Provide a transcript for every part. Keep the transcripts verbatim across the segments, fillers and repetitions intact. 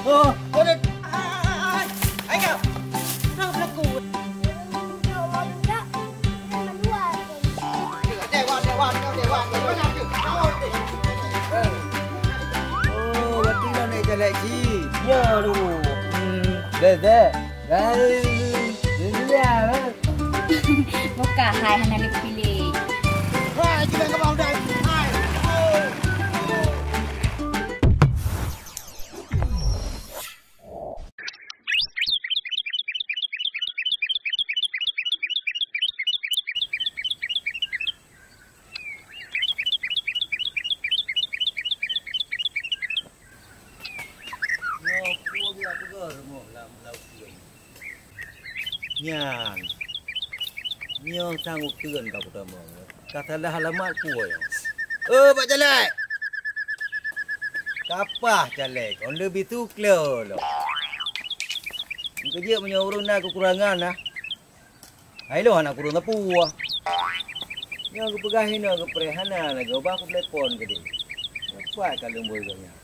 Oh, boleh. Hai, hai, hai, hai. Hai, kau. Kau pelaku. Ya Allah, ya. Dewan, dewan, dewan, dewan. Oh, berarti kau naik jalan cik. Ya, lu. Hmm, bebek. Bebek. Bebek. Buka hai hana lé piléh. Wah, jiban keu bang udai. Hai. Nyoe peue geujak peugah rumoh lam, lam ukeue nyoe? Nyan. Nyoe sang uteuen ka kutamong. Ka salah alamat peue nyoe? Eh, Pak Caleg! Kapah Caleg, on leubi tuklo lom. Keujeuet meunyoe ureueng na keukurangan na. Hai lôn hana kureueng sapeue. Nyoe geupeugah hinoe geupreh hana lagèe bah kutelepon keudeh. Nyoe pat ka leumbôi gobnyan.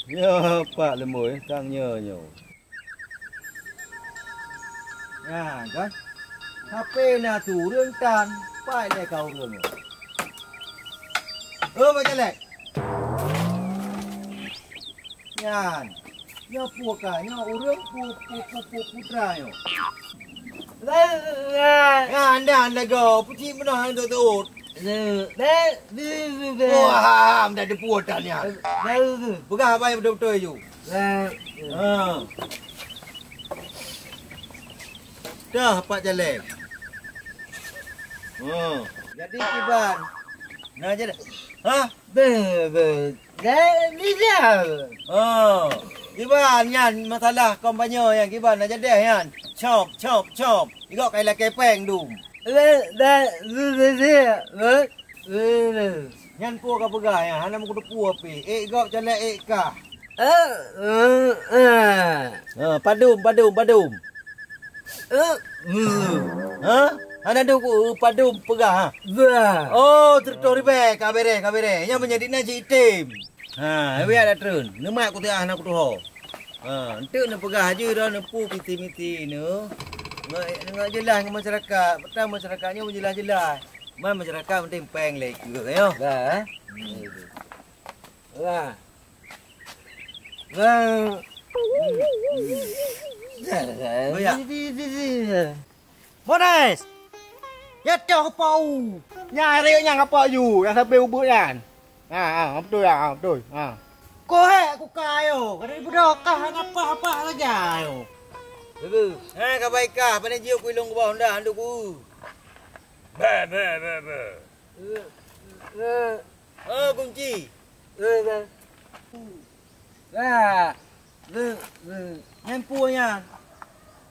Nyoe pat leumbôi, tang nyoe nyoe. Nyan kan. H P na tu ureueng tan, pat lé ka ureueng nyoe. Oh, Mak Jalek. Nyan. Nyoe peue ka, nyoe ureueng pu-, pu-, pu-, pu-, putra nyoe. Nyan, nyan lagoe, pucit meunoh hana teuôt. Wah, dak teupeue tan nyan. Peugah haba nyang beutôi-beutôi ju. Ha. Dah, Pak Jalek. Ha. Jadi kiban. Nah, jadi. Ha? Beuh, beuh. Dah, dah. Oh, kiban nyan masalah kampanye nyan kiban na jadi nyan. Chop, chop, chop. Igok kai lakèe pèng dum. Dah, dah, dah, dah, dah. Nyan peue ka peugah nyan, hana meuteupeue pih. Ék gob calek ék kah. Eh, eh, eh. Ha, padum, padum, padum. Eh, eh. Ha? Hana deuh ku, eh, padum peugah, ha? Bah. Oh, teutoh ribèe, ka bèrèh, ka bèrèh. Nyan meunyo di na cit item. Ha, wiyak dak treun. Neumat kuteu'ah na kutuho. Ha, enteuk neupeugah aju droe neupeu piti-piti neu. Ngon, ngon jeulaih ngon masyarakat. Peue ta masyarakat nyoe meujeulaih-jeulaih. Man masyarakat penting pèng lé keu nyoe. Bah, eh? Hmm. Bah. Bah. Bah, ya. Mones! Ya toh keupak u. Nyan rayeuk nyan keupak ju, nyang sabe ubeut nyan. Ha, ha, beutôi, ha, beutôi. Ha. Kohek kuka ayo, kada dibeudôh kah hana paih-paih lagèe ayo. Bebe. Ha, ka baik kah, pane jiyue ku ilong kubah honda handuk ku. Be, be, be, be. Eh, eh. Oh, kunci. Eh, eh. Ah. Eh, eh. Nyan peue nyan?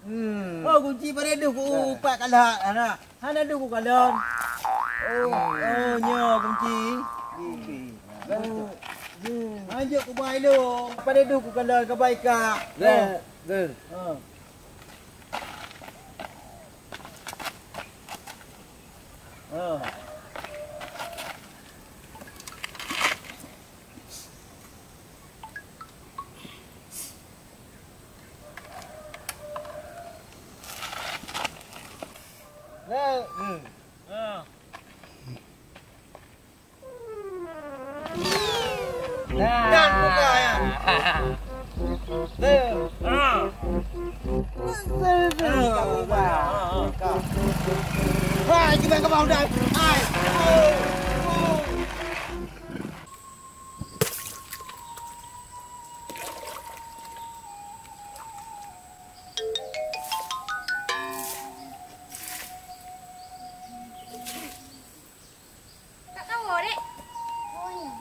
Hmm. Oh, kunci padé deuh ku upat kalak hana. Hana deuh ku kalon. Oh, oh, nyoe kunci. Eh, eh. Hanjeuet kubai lôn. Padé deuh ku kalon ka baik kah. Eh, eh. Ha. Ha. Ha. Ha. Dan buka ya. Hai, kita kau dah. Hai. Tak tahu, Dek. Oh, nyan.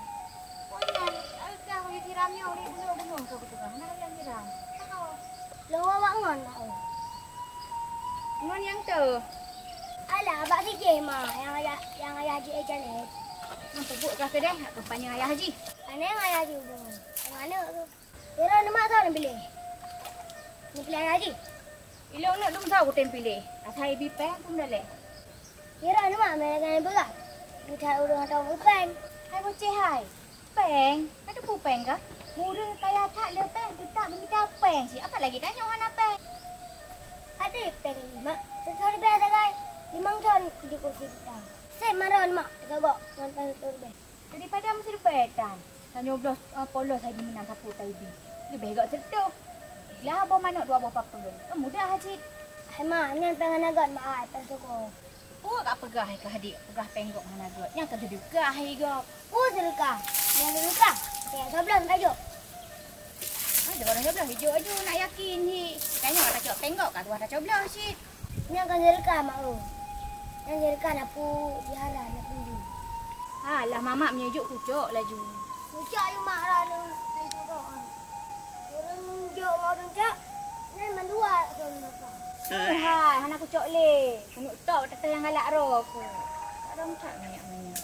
Oh, nyan. Ai, kah, ureueng siram nyoe, ureueng bunoe-bunoe keu beutôi. Hana ureueng siram. Tak tahu. Lôn awak ngon, nak, oh. Ngon nyang tu? Alah, bak si Jema, nyang ayah, nyang ayah jih, eh, Jaleb. Nang peubuet kah keudeh, nak kampanye ayah jih. Aneh ayah jih, hubungan. Yang aneuk tu. Ira neumak soe neupiléh? Neupiléh ayah jih? Ilong neuk dum soe kutem piléh. Asai bi péng pun dalek. Ira neumak meunan beurah. Meucai ureueng atau bupeng. Hai boceh hai. Péng? Ka teupeu péng kah? Ureueng kaya that le péng, teutab geumita péng cit. Apa lagi tanyoe hana péng? Adak péng lima, siribèe sagai. Limong thon keu kursi pita. Sép maron mak teugok ngon péng siribèe. Daripada meusiribèe tan, tanyoe bloe, eh, polos hai meunan sapeue taibi. Leubeh gok sireutoh. Lah boh manok dua boh papeuen. Kan mudah cit. Hai ma, nyan péng hana gèt mak ai, péng seukoh. Peue ka peugah hai keu adik, peugah péng gok hana gèt. Nyan ka seudeukah hai gok. Peue seudeukah? Nyan seudeukah. Péng dua belas tajok. Ah, dua belas ijok aju nak yakin hi. Tanyoe tacok péng gok ka tuah tacoblos cit. Nyan kan seudeukah mak eu. Nyan seudeukah na pu jihara na pu. Alah mamak meunyoe ijok kucok laju. Kucok aju mak ra neu. Ureueng jok ngon ureueng cok. Nyan mandua ureueng makan. Hai, hana kucok lé. Keuneuk tok teuteh nyang galak roh ku. Tak ada mutak banyak-banyak.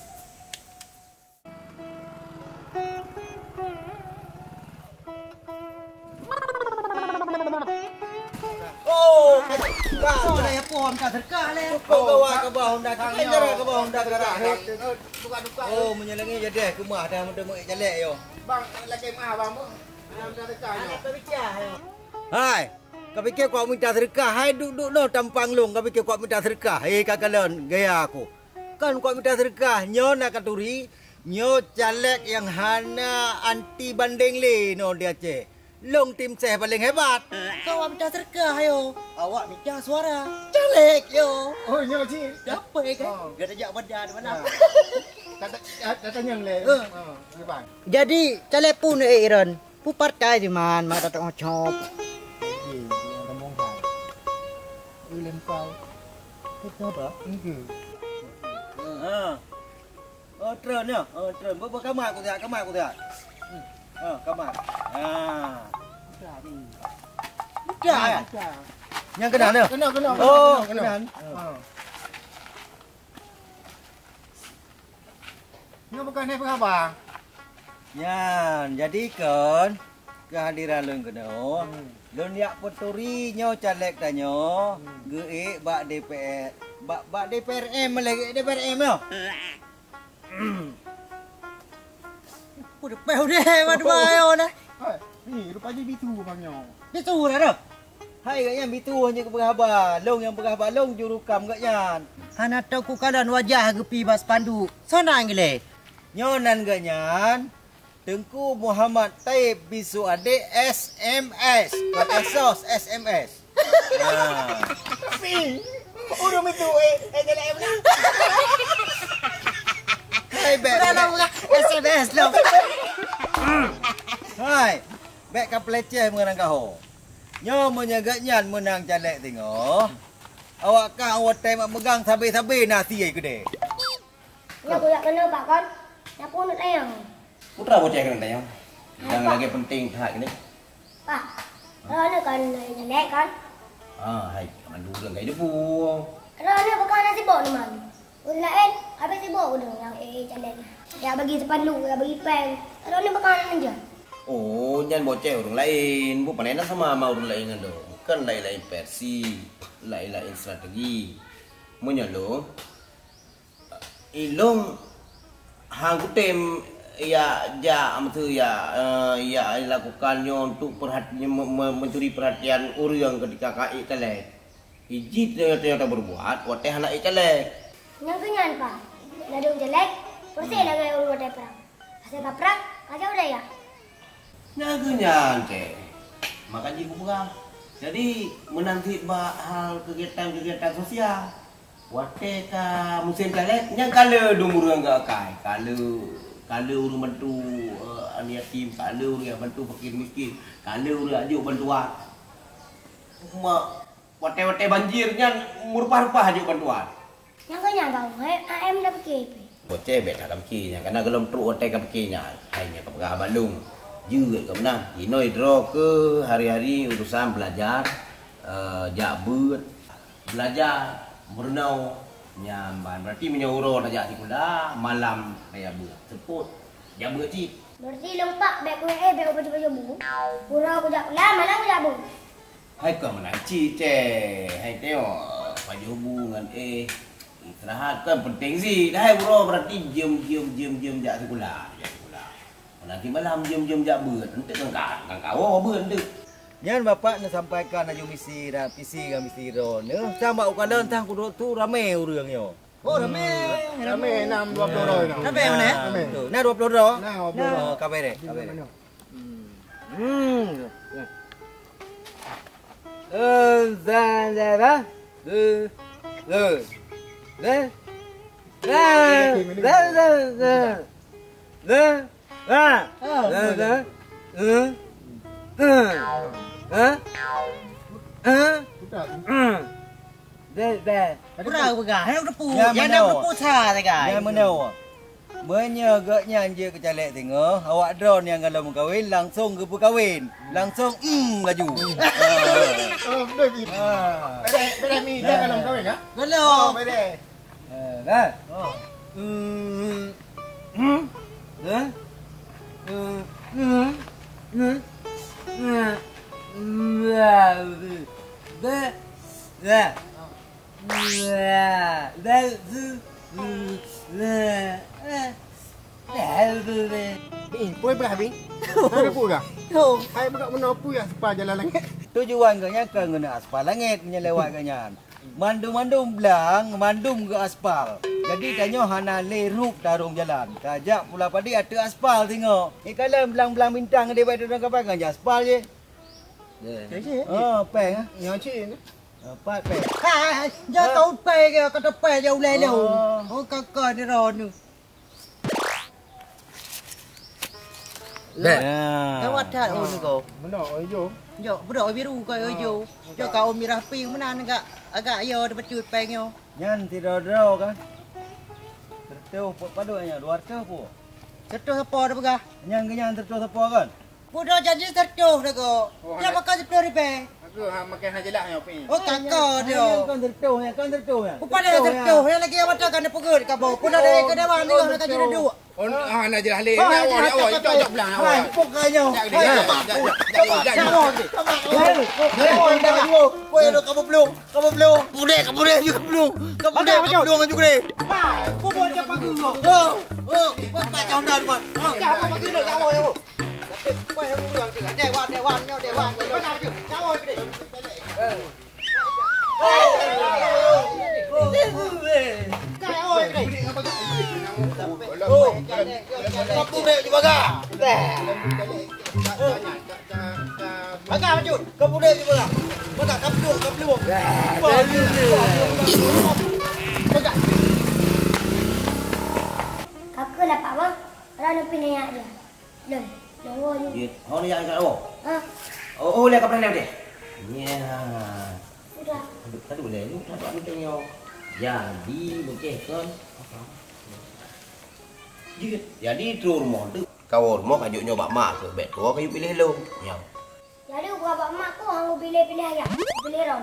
Oh, kacau. Kacau dah ya, pohon ka serkah leh. Kau gawa ke bawah Honda, tekan cara ke bawah Honda sekarang. Buka-buka. Oh, menyelengi jadi keumah dah meuteumé jalek yo. Bang, lagi mah bang, Bu. Ada serkah yo. Hai, kau pikir kau minta serkah? Hai, duk-duk noh tampang lông, kau pikir kau minta serkah? Hei, kakalon gaya aku. Kan kau minta serkah, nyoe na katuri, nyoe caleg yang hana anti banding lé nyoe di Aceh. Long tim seh paling hebat. Kau awak minta serkah ayo. Awak minta suara. Caleg yo. Oh, nyoe cik. Dapat kan? Oh. Gak ada jak badan mana? Nah. Kata, kata nyang le. Eh. Oh, depan. Jadi, caleg pun eh Iran. Pu partai di man mak datuk ngocop. Ye, dia ada mongkar. Ulem kau. Kita apa? Enggak. Ha. Oh, tron ya. Oh, tron. Buat kamar aku sihat, kamar aku sihat. Hmm. Ha, kamar. Ha. Udah ni. Udah ya? Udah. Yang kena ni? Kena, kena, kena, oh, kena, kena. Kena. Ha. Nyoe bukan hai peungaba. Nyan, jadi kon keuhadiran lôn keunoe, hmm, lôn jak peuturi nyoe caleg tanyoe, hmm, geuék bak D P R, bak, bak D P R M lagèe D P R M nyoe. Peue teupeh udeh, madua ayo nah. Hai, ni rupa jih bitu bang nyoe. Bitu dah dah. Hai gobnyan bitu hana keu peugah haba, lôn nyang peugah haba lôn jurukam gobnyan. Hana teukukalon wajah geupi bak spanduk. Soe nan geuh lé? Nyoe nan gobnyan, Teungku Muhammad Taib Bisu Adek S M S. Bukan S O S, S M S. Nah. Tapi, ureueng itu, eh, eh, jalan M lah. Hai, bèk. Udah lah, udah. S M S lah. Hai, bèk ka peuleceh meungeurang kaho. Nyoe meunyoe gobnyan meunang caleg singoh, awak kah watèe mak meugang sabé-sabé nasi ai keudeh. Nyoe kuyak keunoe, Pak, kon. Nyoe pun tanyong. Putra bocah keunoe tanyong. Hai, nyang Pak. Lagi penting that keunoe. Pak, droeneuh kon nyang jelek, kon? Ah, hai, mandu ureueng kai debu. Droeneuh bukan hana sibok teuma. Ureueng laén, habéh sibok ureueng nyang eh, eh, jelek. Ya bagi sepanduk, ya bagi pèng. Droeneuh bukan hana meunjah. Oh, nyan bocah ureueng laén. Bu, pane na sama ma ureueng laén ngon lôn. Kan laén-laén versi, laén-laén strategi. Meunyoe lôn, Ilôn han kutem ya jak, maksud ya, eh, ya lakukan nyoe untuk perhat-, me-, me-, mencuri perhatian ureueng ketika ka ék caleg. Ijih ternyata, ternyata berbuat watèe hana ék caleg. Nyang keu nyan, Pak. Ladôm jelek, persis lagèe ureueng watèe prang. Asai ka prang, ka jauh daya. Nyang keu nyan, Cek. Maka jih kupeugah. Jadi, meunan cit bak hal kegiatan-kegiatan sosial. Watèe ka musém caleg, nyan ka le dum ureueng geuakai. Ka le, ka le ureueng bantu, eh, aneuk yatim, ka le ureueng bantu fakir miskin, ka le ureueng ajok bantuan. Cuma watèe-watèe banjir nyan meurupah-rupah ajok bantuan. Nyang keu nyan, Bang, hai, A M dah pike pih. Boceh bèk that ka pike nyan, kana gohlom trok watèe ka pike nyan. Hai nyan ka peugah bak lôn. Jeuet ka meunan. Inoe droe keu hari-hari urusan belajar, eh, jak beuet, belajar, meurunoe. Nyan ban. Berarti meunyoe uroe tajak sikula, malam tajak beuet. Seupôt, jak beuet cit. Berarti lôn pak bèk kueh, eh, bèk ubaju-baju bu. Uroe kujak sikula, malam kujak beuet. Hai kon meunan cit, Ceh. Hai tengok, pajoh bu ngon éh. Istirahat kan penting sit. Hai uroe berarti jeuem, jeuem, jeuem, jeuem jak sikula, jak sikula. Lagi malam jeuem-jeuem jak beuet, enteuk ngon ka-, ngon kawoe beuet enteuk. Nyan bapak neusampaikan laju misi dan visi ngon misi droeneuh. Sang bak u kalon sang kudroe tu ramé ureuëng nyoe. Oh, ramé. Ramé, enam dua puluh droe. Ramé mana? Ramé. Tu, na dua puluh droe. Na dua puluh droe. Oh, ka bereh, ka bereh. Hmm. Eh, dah, dah, dah. Eh, eh. Eh. Eh, dah, dah, dah. Eh. Ah. Ah, dah, dah. Eh. Eh. Eh. Eh. Beh, beh. Kurang peugah, hai teupeue. Nyang meunoe. Nyang meunoe. Meunyoe gobnyan jeuet keu caleg singoh, awak droe nyang galom meukawen langsong geupeukawen. Langsong, em, laju. Oh, betul, Bi. Ah. Bedeh, bedeh mi, dah galom meukawen, ha? Galom. Oh, bedeh. Eh, kan? Oh. Hmm. Hmm. Eh? Hmm. Hmm. Hmm. Hmm. Be-, be-, Bi, peue beulah, Bi? Ada peue kah? Hai, beuka meunoe peue ya, seupah jalan langit? Tujuan geuh nyan keu ngon aspal langét meunyoe lewat geuh nyan. Mandum-mandum blang, mandum geuaspal. Jadi tanyoe hana lé ruek tarông jalan. Tajak pula padé ateueh aspal singoh. Ikalon blang-blang bintang deh bak droe kapai ngon aspal je. Ya, ya. Oh, péng ah. Nyoe cit. Empat péng. Hai, hai, hai. Jangan kau péng ke, kata péng je ulai lom. Oh. Oh, kakak ni roh ni. Beh. Gawat that, oh, ni kau. Benar, oh, hijau. Jok, bedak biru kau, hijau. Jok kau mirah pink meunan agak, agak ya dipecut péng nyoe. Nyan sidroe-droe kan. Seratus pok padub nyan, dua ratus pok. Seratus apa dah peugah? Nyan ke nyan seratus apa kan? Budak janji seratus dah kok. Oh, dia makan sepuluh ribu. Aku ha makan ha jelah nyoe pi. Oh, kakak dia. Nyan kan seratus nyan, kan seratus nyan. Upah dia seratus, dia lagi yang mata kan dia pegut kamu. Pun ada ke dewan ni nak kaji duduk. Oh, ah, nak jelas leh. Nak awak, nak awak. Cok, cok belang, nak awak. Pokoknya. Kau yang kamu belum, kamu belum. Budek, kamu budek juga belum. Kamu budek, kamu belum juga deh. Kau buat apa gua? Oh, oh, empat tahun dah, Wan. Siapa bagi nak jawab, ya? Dewan, dewan, nyoh dewan. Mana tu? Jawab ni. Kau budek juga. Agak maju. Kau budek juga. Agak kaplung, kaplung. Kakak dapat bang. Ada lebih nanya dia. Lon, lon wo nyoe. Jeuet. Ho ni jak kat wo? Ha? Oh, oh, lé ka pernah deh. Nya. Udah. Aduh, aduh, lé ni tak ada macam nyoe. Jadi, bukeh kan. Jeuet. Jadi, tu rumah tu. Kawo rumah kajuk nyoe bak mak tu. Bek tu kayu pilih lom. Nya. Jadi, uroe bak mak tu hana piléh-piléh ayah, piléh ron.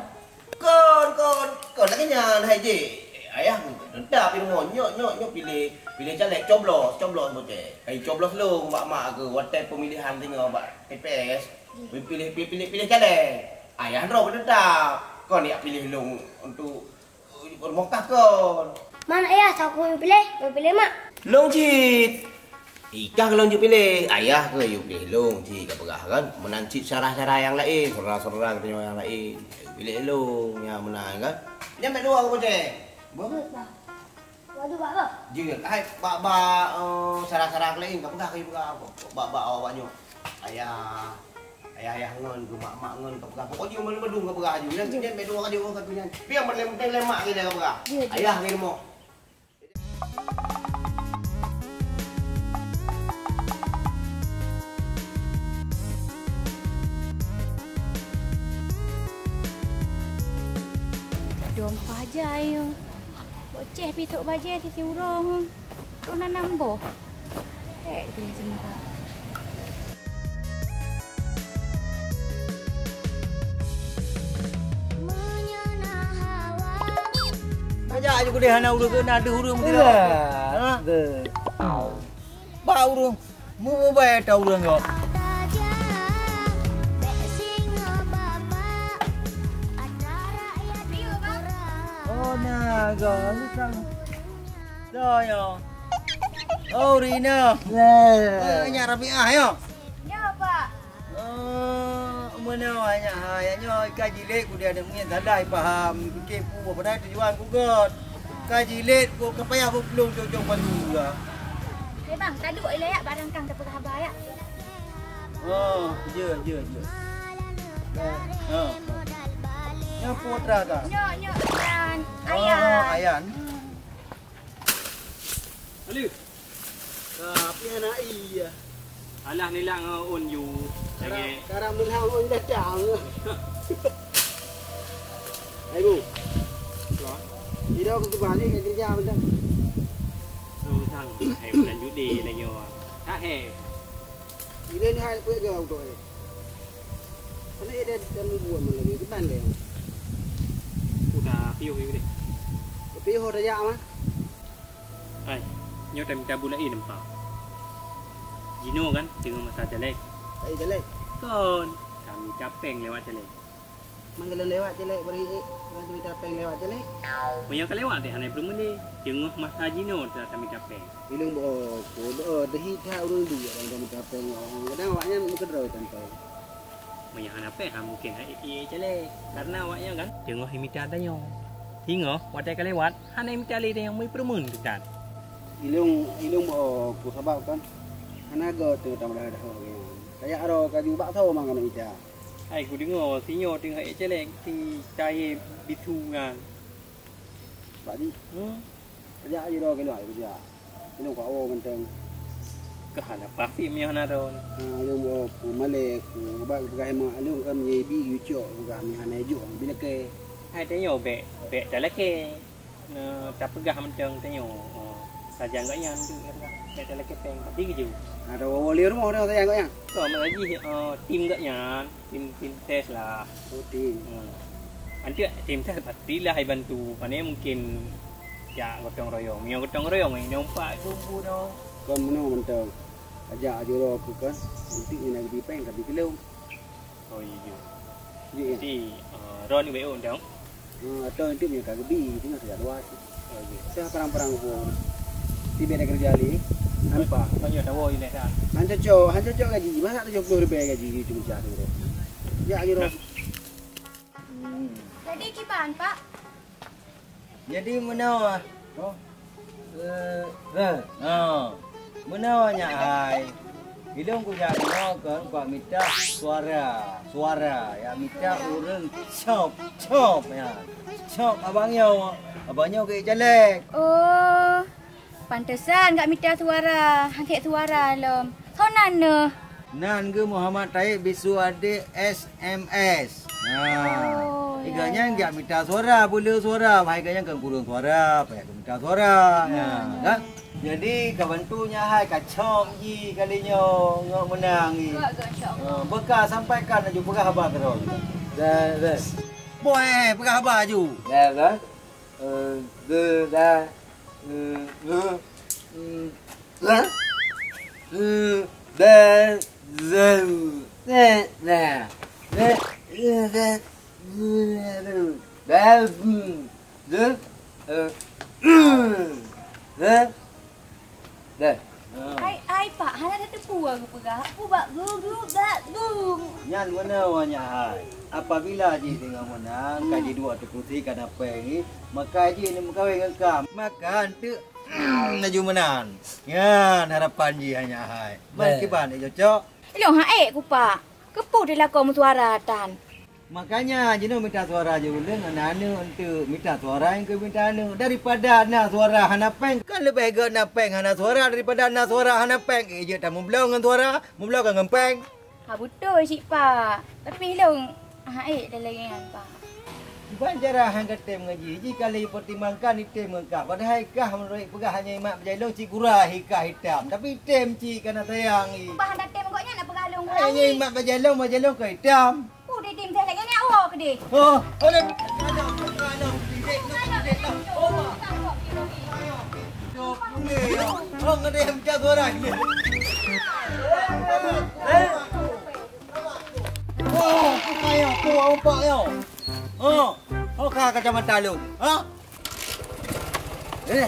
Kon, kon, kon lagèe nyan hai jih. Ayah teutab di rumoh, nyoe, nyoe, nyoe piléh, piléh caleg, coblos, coblos boceh. Ai coblos lôn bak mak keu watèe pemilihan singoh bak T P S. Piléh, piléh, piléh caleg. Ayah droe teutab. Kon jak piléh lôn untuk Rumoh kah kon? Man ayah, soe keuh piléh, piléh mak. Lôn cit. Ikah keuh lôn jeuet piléh, ayah keuh jeuet piléh lôn cit ka peugah kan. Meunan cit syedara-syedara nyang laén, syedara-syedara geutanyoe nyang laén. Piléh lôn nyang meunan kan. Nyan bèk dua keuh boceh. Bah. Waduh, bak, bak. Jeuet, hai bak, bak, eh, syedara-syedara laén ka peugah, ka peugah. Bak, bak awak nyoe. Ayah, ayah-ayah ngon, keu mak-mak ngon, ka peugah. Pokok jih mandum ka peugah aju. Nyan, nyan bèk dua ka jeuet ka tu nyan. Piang mandum lé mak ka peugah. Ayah ka rumoh. Dom paja ayo. Boceh pi trok bajèe sisi uroe. Trok nanam boh. Eh, dia semua. Tajak aju keudeh hana ureueng keu na deuh ureueng meusidroe. Ha? Bak ureueng. Mubai ata ureueng nyoe. Oh, na, ga, ni kan. Dah, ya. Oh, Rina. Eh, nyak Rabiah, ya? Ya, Pak. Oh, meunoe nyak hai. Nyoe ka jilét ku dia, aneuk miet salah paham. Pikir ku, padahai tujuan ku göt. Ka jilét ku, ka payah beuplông cok-cok balu juga. Hei, bang, taduek ilèe yak, barang kang tapeugah haba yak. Oh, ya, ya, ya. Oh. Nyoe putra ka? Nyoe, nyoe, Ayan. Oh, Ayan. Ayan. Alu. Tapi anak iya. Alah nilak ngon un yu. Karang, karang meulang un datang. Hai, Bu. Tidak, aku terbalik ke kerja, betul. Susah, hai, bulan Juli lagi, wah. Tak, hai. Ini ni hai, pergi ke auto, eh. Karena dia dah, dah membuat malam ni, gimana dia? Udah piuh, piuh deh. Piuh dah jak, mah. Hai, nyoe tamita buleuen nampak. Jinoe kan, teungoh masa caleg. Hai, caleg. Kon, tamita péng lewat caleg. Manggalon lewat caleg, beri, eh. Manggalon tamita péng lewat caleg. Meunyoe ka lewat deh, hana peureulèe. Teungoh masa jinoe, tamita péng. Ilong boh, boh, dehi that ureueng duek dan tamita péng. Kadang awaknyan meukeudroe sampai. Meunyoe hana péng, ha, mungken hai ié caleg. Karena awaknyan kan teungoh imita tanyoe. Singoh watèe ka lewat, hana imita lé tanyoe, meupeureumeun teuh that. Ilong, ilong bak ku sabab kan hana göt teungoh tameudah-dah lagèe nyan. Kajak aroe kaju bakso mangat imita. Hai kudeungoe, sinyoe teungoh hai ié caleg, si Taye bisu nyan. Bak jih? Hmm. Kajak aja droe keuluwa, kajak. Inong ka woe mantong. Kah hana pasti meunyoe hana droe. Ha, ilong woe ku malèe ku, bak peugah mak ilong kan meunyoe ibi yucok peugah meuhana ijok, bi lakèe. Hai tanyoe bèk, bèk talakèe. Nah, tapeugah mantong tanyoe. Oh, sajan gobnyan tu, bèk talakèe péng. Pasti keujeuet. Ada woe lé rumoh dah sajan gobnyan. Kah mak jih, oh, tim gobnyan. Tim, tim tes lah. Oh, tim. Hmm. Anteuk tim tes pastilah ai bantu. Pane mungkin jak gotong royong. Meunyoe gotong royong, eh, nyoe empat ribu noh. Kon meunoe mantong. Ajak juro aku kan. Nanti ni nak beli peng, tapi belum. Oh, iya, iya. Iya, iya. Jadi, ah, Ron ni baik undang. Hmm, atau nanti punya ka gebi, tengah sejak luar. Oh, iya. Saya perang-perang aku. Tiba ada kerja lagi. Nampak. Banyak tahu ini dah. Han cocok, han cocok gaji. Masa tujuh puluh ribu gaji itu macam tu. Ya, juro. Nah. Hmm. Jadi kiban, Pak? Jadi meunoe. Oh. Eh, eh. Ha. Meunoe nyak hai. Ilong kujak inoe keu bak mita suara. Suara. Ya mita ureueng cop, cop ya. Cop abang nyoe. Abang nyoe keu caleg. Oh. Pantesan gak mita suara, han sép suara lom. Soe nan neuh? Nan geuh Muhammad Taib bisu adik S M S. Nah, oh, ya, gobnyan ya. Gak mita suara, bule suara, hai gobnyan kan kurang suara, payah gak mita suara. Ya, nah, ya, kan? Jadi ka bantu nyak hai ka com ji kali nyoe ngon meunang ji. Gak, gak, insya Allah. Ha, beuka sampaikan laju peugah haba keudroe. Dah, dah. Boy, peugah haba laju. Dah, dah. Eh, dah, dah. Hai, hai, Pak, hana tateupeue geupeugah. Peue bak gu, gu, bak gu. Nyan meunoe nyak hai. Apabila jih deungon meunan, ka jiduek ateueh kusi ka na péng jih, maka jih neuk meukawen ngon kah. Maka eunteuk laju meunan. Nyan harapan jih nyak hai. Man kiban cocok. Ilong han ék ku, Pak. Keupeue teuh lakoe meusuara tan. Makanya jinoe mita suara jih ulôn, aneuk-aneuk eunteuk mita suara nyang keu mita aneuk. Daripada na suara hana péng, kan leubeh gèt na péng hana suara daripada na suara hana péng. Eh, jeuet tameubloe ngon suara, meubloe ka ngon péng. Ha, beutôi cit, Pak. Tapi lôn han ék lagèe nyan, Pak. Kiban cara han ka tem ngon jih, jih ka lheueh peutimangkan item ngon kah. Padahai kah meunurot peugah hana imat bajèe lôn cit gura hi kah itam. Tapi item cit ka na sayang i. Bah han tem gobnyan na peugah lôn gura. Hana imat bajèe lôn, bajèe lôn ka itam. Peue deh tim teh lagèe nyan, woe keudeh. Oh, oleh. Oh, ngadeh macam orang. Oh, tu kaya, tu ompak yo. Oh, oh ka kacamata lu. Ha? Eh.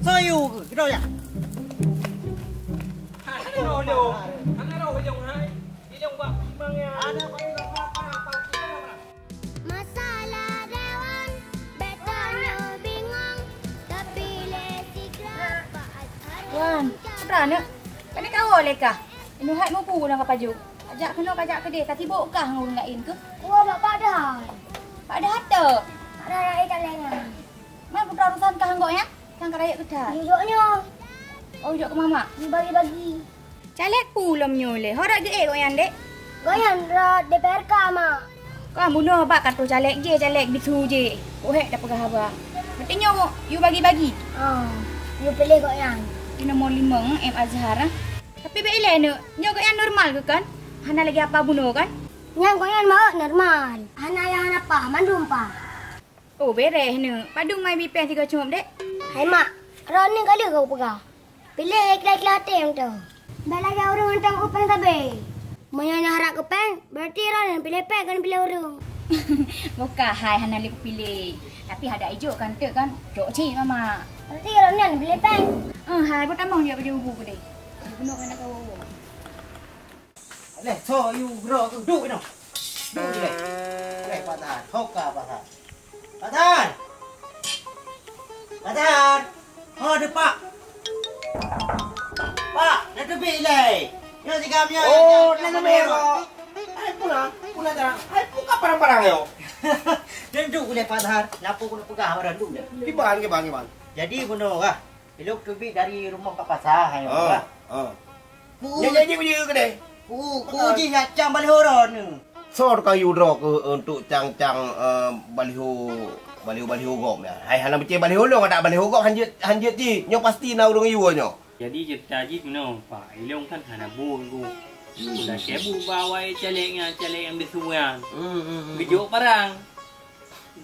Soe yue keu, keudroe ya. Masalah dewan, beta nyoe bingong, tapi lé sigra Pak Azhar. Wan, putra neuk. Kani kawoe lé kah? Inuhat mupu na ka pajoh. Ajak keunoe kajak keudeh, ka sibok kah ngon ureueng laén keuh? Kuwoe bak Pak Dahai. Pak Dahai teuk. Pak Dahai tak lengan. Man putra urusan kah ngon gobnyan? Kan ka rayeuk keutat. Jujok nyoe, Oh, jok keu mamak. dibagi-bagi. Caleg pu lom nyoe lé. Ho rot geuék gobnyan, Dek? Goyan rot D P R K, Mak. Kan bunoe bak kartu caleg jih, caleg bisu jih. Kok hék tapeugah haba. Berarti nyoe yue bagi-bagi. Oh, yue pilih goyan. Di nomor lima, M Azhar. Ah. Tapi bèk ilèe, Neuk. Nyoe gobnyan normal keuh kan? Hana lagèe apa bunoe kan? Nyan gobnyan meu'oh normal. Hana nyang hana paih, mandum paih. Oh, beureh, Neuk. Padum mai bi péng sigoe cungop, Dek? Hai mak, droeneuh ka lheueh kapeugah. Piléh ikhlas-ikhlas até mantong. Bèk lagèe ureueng mantong kupéng sabé. Meunyoe neuharap kupéng, berarti droeneuh piléh péng kon piléh ureueng. Bukan hai hana lé kupiléh. Tapi hadak ijok kan teuk kan, cok cit mama. Berarti droeneuh piléh péng. Eh, hai, butamong jeuet bajèe ubu keudéh. Bunoe hana kawoe. Leh, so you bro tu, duek inoe. Duek leh. Leh, Pak Tan. Hoka, Pak Tan. Pak Tan! Pak Tan! Ho, deuh, Pak! Pak, dah teubiet ilèe! Nyoe sigam nyoe! Oh, nyoe, nyoe, nyoe, nyoe, nyoe. Hai, pula, pula dah. Hai, buka parang-parang yo. Dan duek ulèe Pak Tan. Napa keuneuk peugah barang duek leh? Kiban, kiban, kiban. Jadi, bunoe kah? Ilôn teubiet dari rumoh ka pasar, hai, oh, bah. Oh. Ku, nyan, nyan, nyan, nyan, keudéh. Ku, ku jih nyak cang baliho droeneuh. Soe ka yue droe keu untuk cang-cang, eh, baliho, baliho-baliho gob nyan? Hai, hana beucé baliho lôn, adak baliho gob hanjeuet, hanjeuet jih. Nyoe pasti na ureueng yue nyoe. Jadi, ceurita jih meunoe, Pak. Ilôn kan hana buet, Bu. Hmm. Lakèe bu ba awai caleg nyan, caleg nyang bisu nyan. Hmm, hmm, hmm, hmm. Geujok barang.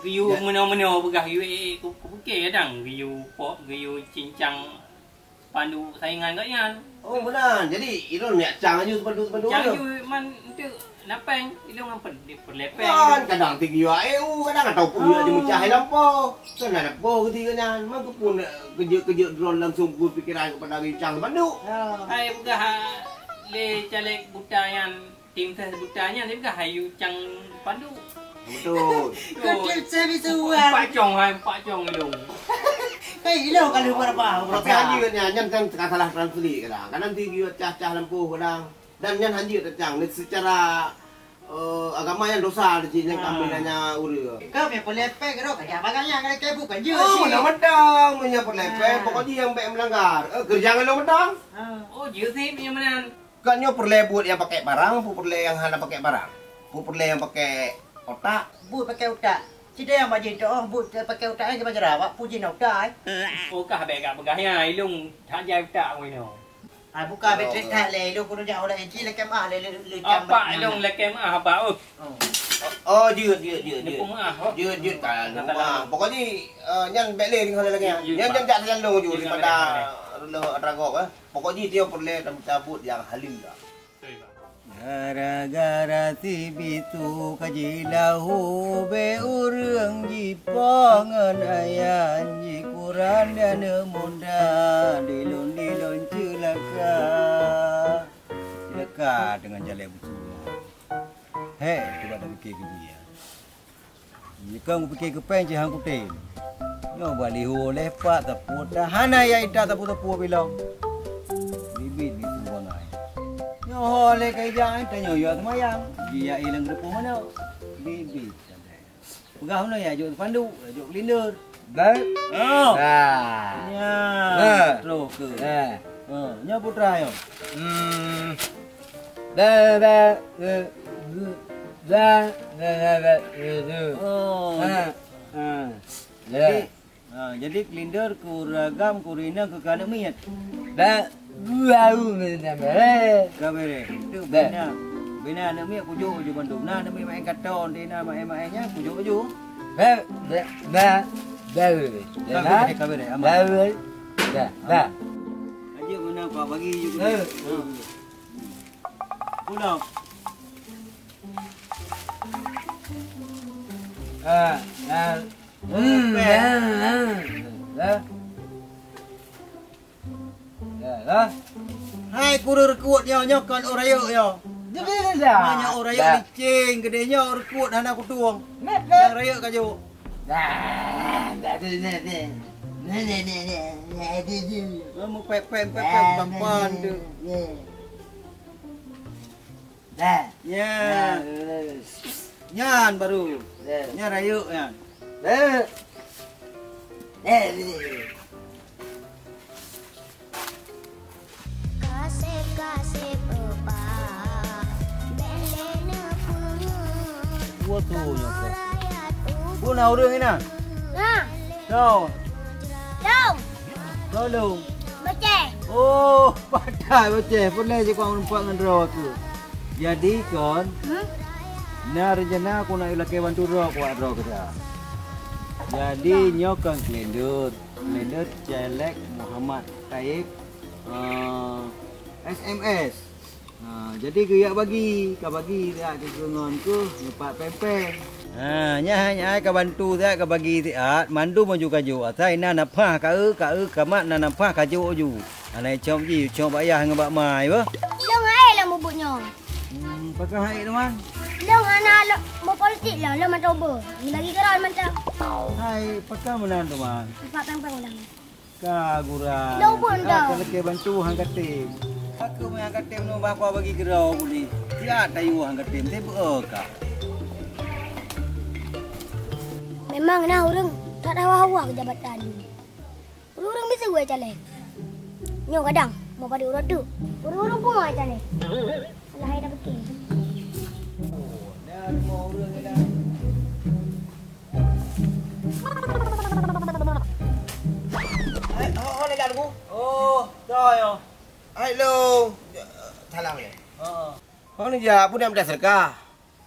Geuyue meunoe-meunoe peugah yue, eh, ku, kupike kadang geuyue pop, geuyue cincang pandu saingan gobnyan. Oh, meunan. Jadi, ilôn nyak cang aju sipandu-sipandu. Cang aju man enteuk na péng, ilôn ngon per-, peureulèe péng. Kan, kadang tiga U, kadang ataupun yue aju meucah lampôh. Kan ada poh geuti gobnyan. Maka pun, eh, keujeuet-keujeuet droe langsung berpikiran kepada cang sipandu. Ya. Hai peugah, ha, lé caleg buta nyan. Tim ses buta nyan, tapi kah hayu cang pandu. Betul. Keu tim ses bisuan. Empat cong, hai, empat cong ilung. Hei, ilung kalau berapa? Tapi hanya nyan, nyan kan teuka salah translate kadang. Kan nanti dia cah-cah lampôh kadang. Dan nyan hanya teucang. Ni secara, eh, agama nyan dosa di sini, kami nanya ureueng. Kau punya pelepek kau kerja bagai yang ada kebu kan je. Oh, mana mentang punya pelepek. Pokoknya yang baik melanggar. Eh, kerja ngan lo mentang. Oh, je sih punya menan. Kan nyoe peureulèe buet nyang pakèk barang, peue peureulèe nyang hana pakèk barang? Peue peureulèe nyang pakèk otak? Buet pakèk utak. Cit nyang bajèe teuh, buet pakèk utak nyan kiban cara awak puji na utak, eh. Oh, kah bèk gak peugah nyan, ilung that jai utak ngui nyoe. Ah, buka beutreuk that lé, ilung kudu jak ulah iji lakèe meuah lé, lé, lé cam. Apa ilung lakèe meuah apa, oh? Oh, jeuet, jeuet, jeuet, jeuet. Neupeu meuah, oh. Jeuet, jeuet, kan, meuah. Pokoknya, eh, nyan bèk lé tinggai lagèe nyan. Nyan, nyan jak sajan lôn ju, daripada reuloh atra gob, eh. Pokok jih tiep peureulèe tamita buet nyang haleue. Gara-gara si Bitu ka jilahu bèk ureueng jipo ngon ayah, jikuran di aneuk muda, dilôn-dilôn ceulaka. Ceulaka deungon jalè busua. Hei, cuba tapike keu jih, ya. Jikheun kupike keu péng cit han kutem. Nyoe baliho lé pat tapue, hana ya ita tapue-tapue bilong. Bibit bitu bangai. Nyoe ho lé ka ijak, tanyoe yue seumayang. Jiyue ilang geureupoh manok. Bibit. Peugah meunoe ya jok pandu, jok keulinder. Baik. Oh. Nah. Ya. Nah. Terus ke. Nah. Ha, nyoe putra nyoe. Hmm. Ba, ba, ba, ba, ba, ba, ba, ba. Oh. Ha. Ha. Ya. Jadi, ha, jadi keulinder, keu ureueng agam, keu ureueng inong, keu aneuk miet. Ba, bau, ba. Ka bereh. Tu ba. Bina. Bina aneuk miet kujok ju bandum. Na aneuk miet main karton, di na main-main nyan kujok ju. Ba, ba, ba, ba. Ka bereh, ka bereh, aman. Ba, ba. Ba, ba. Aja guna kau bagi ju. Eh. Ha. Pulang. Ah, ah. Hmm, ya, ya. Ya. Ya, ya. Hai, kuru reukot nyoe, nyoe kon ureueng rayeuk nyoe. Dah, dah, dah, dah. Nyoe ureueng rayeuk liceng, geude nyoe reukot hana kutueng. Nyang rayeuk ka jok. Dah, dah, dah, dah, dah. Nah, nah, nah, nah, nah, dah, dah. Mupèk-pèk, pèk-pèk, tampan tu. Dah. Ya. Nah, nyan baru. Dah. Nyan rayeuk nyan. Dah. Dah. Kaseb-kaseb, Pak. Bèk lé neupeungeut. Dua tu nyoe. Pun na ureueng inan? Na. Soe? Lôn. Soe lôn? Beuceh. Oh, patai boceh, peureulèe jikong meureumpok ngon droe keuh. Jadi kon, hmm? Na rencana keuneuk lakèe bantu droe keu droe keuh. Jadi nyoe kon kalender, kalender Caleg Muhammad Taib, eh, S M S. Ha, jadi geujak bagi, ka bagi siat keu ngon keuh nyoe pat péng-péng. Ha, nyan hai, nyan hai ka bantu siat ka bagi siat, mandum aju kajok. Asai na nafah ka eu, ka eu ka mat na nafah kajok aju. Hana icok ji, icok bak yah ngon bak mai beuh. Lôn hai lôn bubuet nyoe. Hmm, pakon hai teuma? Lôn hana lôn berpolitik lah, lôn mantong beuh. Ni bagi keurau mantong. Hai, pakon meunan teuma? Empat péng-péng ulang. Ka gura. Lôn pun ka dah. Ka lakèe bantu han katem. Ka keuh han katem nyoe bah kua bagi keudroe buli. Siat tayue han katem, teupeue ka. Memang na ureueng that hawa-hawa keu jabatan. Ureueng-ureueng biseue caleg. Nyoe kadang, mau padub uroe teuk. Ureueng-ureueng pun caleg. Alah hai dah beutôi. Oh, na rumoh ureueng ni dah. Hai, oh, oh, lagak aku. Oh, toh yo. Hai, lo. Salam ya. Heeh. Oh, ni jak, pun dia minta sedekah.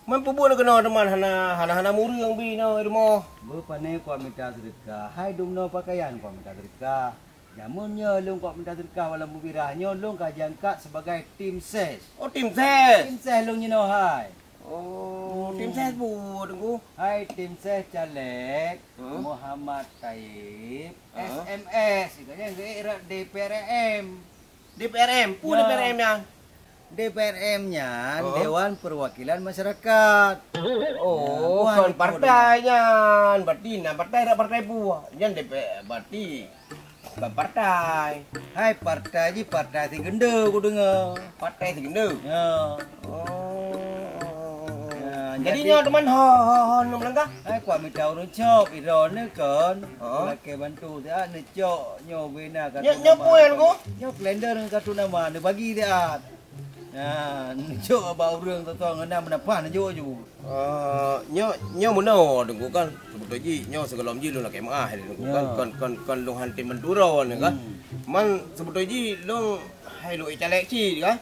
Man peubuet keunoe teuma hana, hana, hana mureueng bi noe rumoh. Beupane kuat minta sedekah. Hai dumnoe pakaian kuat minta sedekah. Jameun nyoe lôn kuat minta sedekah walau bubirah nyoe lôn ka jangkat sebagai tim ses. Oh, tim ses. Tim ses lôn nyoe hai. Oh, tim ses bu, Teungku. Hai tim ses caleg Muhammad Taib, S M S, katanya ngeurot D P R M. D P R M, peue D P R M nyan? D P R M nyan Dewan Perwakilan Masyarakat. Oh, kon partai nyan. Berarti na partai dak partai peue? Nyan D P R, berarti Bukan partai. Hai partai jih, partai Sigeundeue kudeungoe. Partai Sigeundeue? Ya. Oh. Ya, jadi nyoe teuma ho, ho, ho, nyoe meulangkah? Hai kuat mita ureueng cok, idroe nyoe kon. Lakèe bantu siat neucok nyoe bina kartu nama. Nyoe peue nyan, Teungku? Nyoe kalender ngon kartu nama neubagi siat. Nah, neucok bak ureueng soe-soe ngon na meunapah neujok ju. Eh, nyoe, nyoe meunoe Teungku kan, seubeutôi jih nyoe sigohlom jih lôn lakèe meu'ah lé Teungku kan, kon, kon, kon lôn han tem bantu droe nyoe kan. Man seubeutôi jih lôn hai lôn ék caleg cit kan.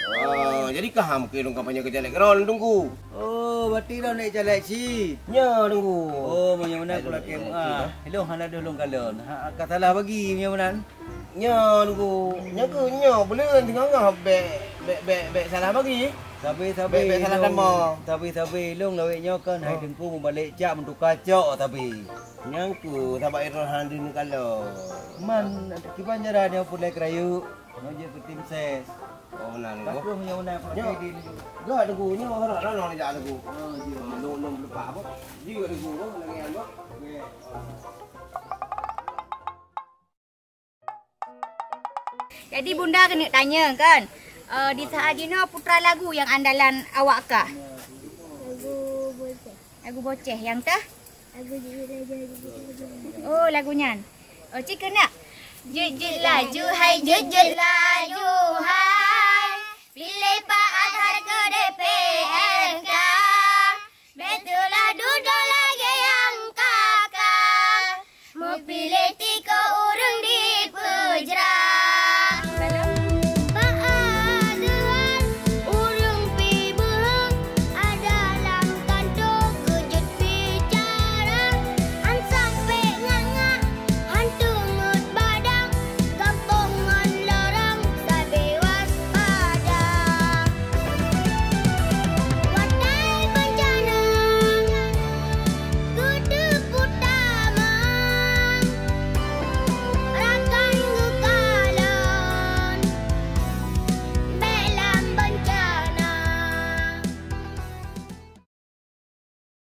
Eh, jadi ka ham keu lôn kampanye keu caleg droe Teungku. Oh, berarti droe ék caleg cit? Nyoe Teungku. Oh, meunyoe meunan keu lakèe meu'ah. Lôn hana deuh lôn kalon. Ha, ka salah bagi meunyoe meunan. Nyoe Teungku, nyoe keuh nyoe buleuen teungoh-ngoh bèk, bèk, bèk, bèk salah bagi. Sabe, sabe, bèk salah tamong. Sabe, sabe, lôn lawét nyoe kan hai Teungku mubalek cak meutuka cok sabe. Nyan keuh sabab droe hana deuh neukalon. Man kiban jaroe nyoe pulai keurayeuk, nyoe jeuet keu tim ses. Oh, na Teungku. Takeuh nyoe na pakai di. Gak Teungku, nyoe harap rano jak Teungku. Oh, iya. Lôn, lôn leupah apa? Jeuet Teungku, lagèe nyan, Bang. Jadi Bunda keuneuk tanyong kan, eh, di saat jinoe putra lagu nyang andalan awak kah? Lagu Boceh. Lagu Boceh nyang teuh? Lagu Jeuet Laju, Jeuet Laju. Oh, lagu nyan. Oh, cit keuneuk. Jeuet jeuet laju, hai jeuet jeuet laju, hai.